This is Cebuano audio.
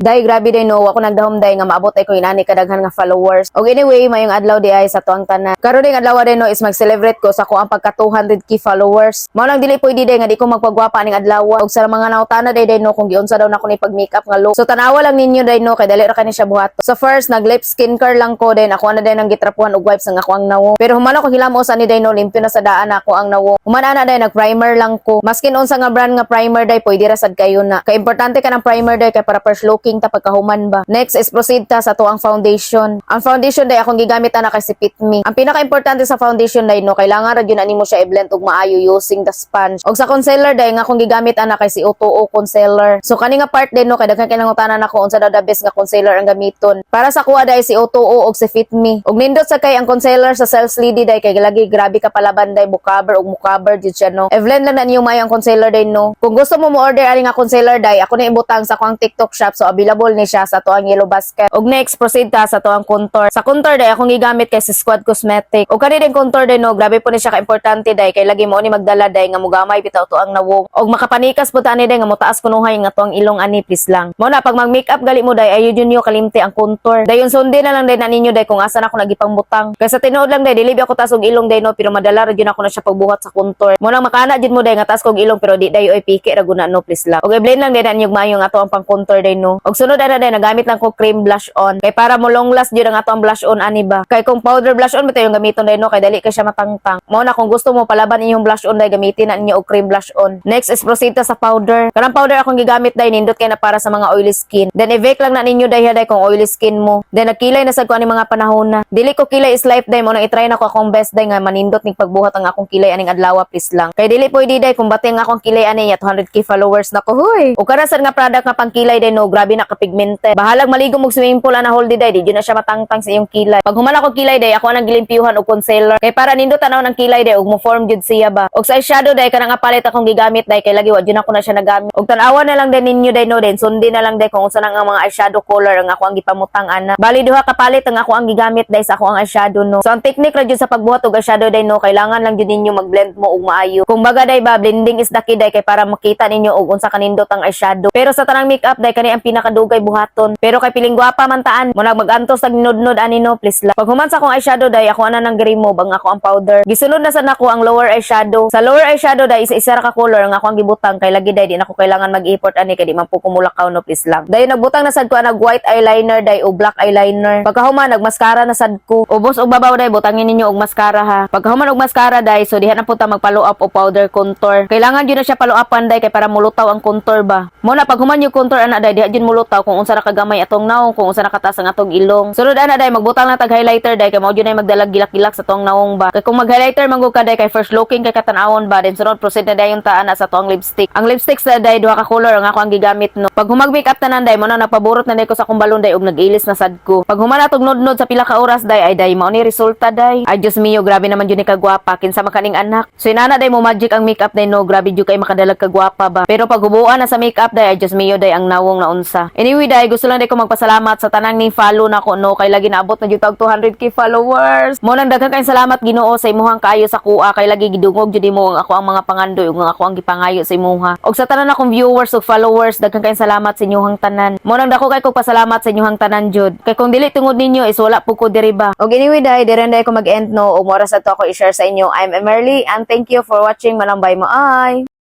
Day, grabe day no, ako nagdahom day nga maabot ay ko inani kadaghan nga followers. Og anyway, mayong adlaw di ay sa tuang tanan. Karon ding adlaw day no is mag-celebrate ko sa ko ang pagka 200K followers. Mao nang dili pwede day nga di ko magpagwapa aning adlaw. Og sa mga nangutana day day no kung giunsa daw nako ni pag makeup nga look. So tanawa lang ninyo day no kay dali ra kani siya buhat. So first, nag lip skincare lang ko, then ako na day nang gitrapuhan og wipes ang ako ang nawong. Pero human ako hilamos ani day no, limpyo na sa daan ako ang nawong. Human ana day, nag primer lang ko. Maskin unsa nga brand nga primer day, pwede ra sad kayo na. Kay importante ka ng primer day kay para fresh looking ta pagkahuman ba. Next is proceed ta sa tuang foundation. Ang foundation day akong gigamit ana kay si Fit Me. Ang pinaka-importante sa foundation day no, kailangan ra gyud na nimo siya i-blend og maayo using the sponge. Og sa concealer day nga akong gigamit ana kay si O2O concealer. So kani nga part din no, kay daghan kay nangutana nako unsa daw the best nga concealer ang gamiton. Para sa kuha day si O2O og si Fit Me. Og nindot sa kay ang concealer sa Sales Lady day kay lagi grabe ka palaban day, cover og mo-cover jud siya no. I-blend lang na niyo maayo ang concealer day no. Kung gusto mo mo order ani nga concealer day, ako na ibutang sa akong TikTok Shop, so available ni siya sa tuang yellow basket. Og next, proceed ta sa tuang contour. Sa contour day akong gigamit kay si Squad Cosmetic. Og kani din contour day no, grabe po ni siya ka-importante day kay lagi mo ni magdala day nga mugamay bitaw tuang nawong. Og makapanikas po ta ani day nga motaas kunuhay nga tuang ilong ani, please lang. Mo na pag mag-makeup gali mo day, ayo jud niyo kalimti ang contour. Dayon sundin na lang day na ninyo day kung asa na ako nagipang-butang. Kay sa tinuod lang day, dili ba ako taas og ilong day no, pero madala ra jud ako na siya pagbuhat sa contour. Mo nang makana jud mo day nga taas kog ilong, pero di day oy, piki ra guna no, please lang. Og i-blend lang day na ninyo maayo nga ato ang pang contour day no. Og sunod ana day, nagamit lang ko cream blush on. Kay para mo long last jud ang ato ang blush on ani ba. Kay kung powder blush on bitaw yung gamiton day no, kay dali kay siya matangtang. Mao na kung gusto mo palaban inyong blush on day, gamitin na ninyo og cream blush on. Next is proceed ta sa powder. Kanang powder akong gigamit day, nindot kay na para sa mga oily skin. Then i-bake lang na ninyo day day kung oily skin mo. Then nagkilay na sad ko ani mga panahon na. Dili ko kilay is life day, mo nang i-try na ko akong best day nga manindot ning pagbuhat ang akong kilay aning adlaw, please lang. Kay dili pwede day kung bati ang akong kilay ani ya 200K followers na ko huy. O kada sad nga product nga pangkilay day no, grabe na kapigmented. Bahalag maligo mo swimming pool ana whole day, di jud na siya matangtang sa iyong kilay. Pag human ako kilay day, ako nang gilimpyuhan og concealer. Kay para nindot tanaw ng kilay day ug mo form jud siya ba. Og sa eyeshadow day, kanang nga palette akong gigamit day kay lagi wa jud ako na siya nagamit. Og tan-awa na lang din ninyo day no, then sundin na lang day kung unsa nang ang mga eyeshadow color ang ako ang gipamutang ana. Bali duha ka palette ang ako ang gigamit day sa ako ang eyeshadow no. So ang technique ra jud sa pagbuhat og eyeshadow day no, kailangan lang jud ninyo mag-blend mo og maayo. Kung baga day ba, blending is the key day kay para makita ninyo og unsa kanindot ang eyeshadow. Pero sa tanang makeup day, kani ang pinakadugay buhaton. Pero kay piling gwapa man taan, mo nag magantos tag nudnod ani no, please lang. Pag human sa akong eyeshadow day, ako ana nang remove ang ako ang powder. Gisunod na sad nako ang lower eyeshadow. Sa lower eyeshadow day, isa-isa ra ka color ang ako ang gibutang kay lagi day di na ko kailangan mag-effort ani kay di man po kumulakaw no, please lang. Dayon nagbutang na sad ko anag white eyeliner day o black eyeliner. Pagkahuman, nagmascara na sad ko. Ubos og babaw day, butangin ninyo og mascara ha. Pagkahuman og mascara day, so diha na po ta mag-follow up o powder contour. Kailangan jud na siya follow upan day kay para mulutaw ang contour ba. Mo na pag human yung contour ana day, diha jud mulutaw kung unsa ra kagamay atong nawong, kung unsa ra kataas ang atong ilong. Sunod ana day, magbutang na tag highlighter day kay mao jud nay magdalag gilak-gilak sa atong nawong ba. Kay kung mag-highlighter man gud ka day kay fresh looking kay katanawon ba. Then sunod, proceed na dayon ta ana sa atong lipstick. Ang lipstick sa day, duha ka color ang ako ang gigamit no. Pag humag makeup tanan day, mo na nagpaburot na day ko sa akong balon day ug nag-ilis na sad ko. Pag human atong nudnod sa pila ka oras day, ay day, mao ni resulta day. Ay Diyos mio, grabe naman jud ni kagwapa, kinsa man kaning anak? So inana day mo magic ang makeup day no, grabe jud kay makadalag kagwapa ba. Pero pag hubuan na sa makeup day, ay Diyos mio day, ang nawong na unsa. Anyway day, gusto lang day ko magpasalamat sa tanang ning follow nako no, kay lagi naabot na jud tag 200K followers. Mo nang daghan kayong salamat, Ginoo, sa imuhang kaayo sa kuha kay lagi gidungog jud nimo ang ako ang mga pangandoy ug ang ako ang gipangayo sa imuha. Og sa tanan akong viewers ug followers, daghan kayong salamat sa inyong tanan. Mo nang dako kay kog pasalamat sa inyong tanan jud. Kay kung dili tungod ninyo is wala po ko diri ba. Og anyway day, dire day ko mag-end no, ug mora sa to ako i-share sa inyo. I'm Emerly and thank you for watching. Malambay mo ay.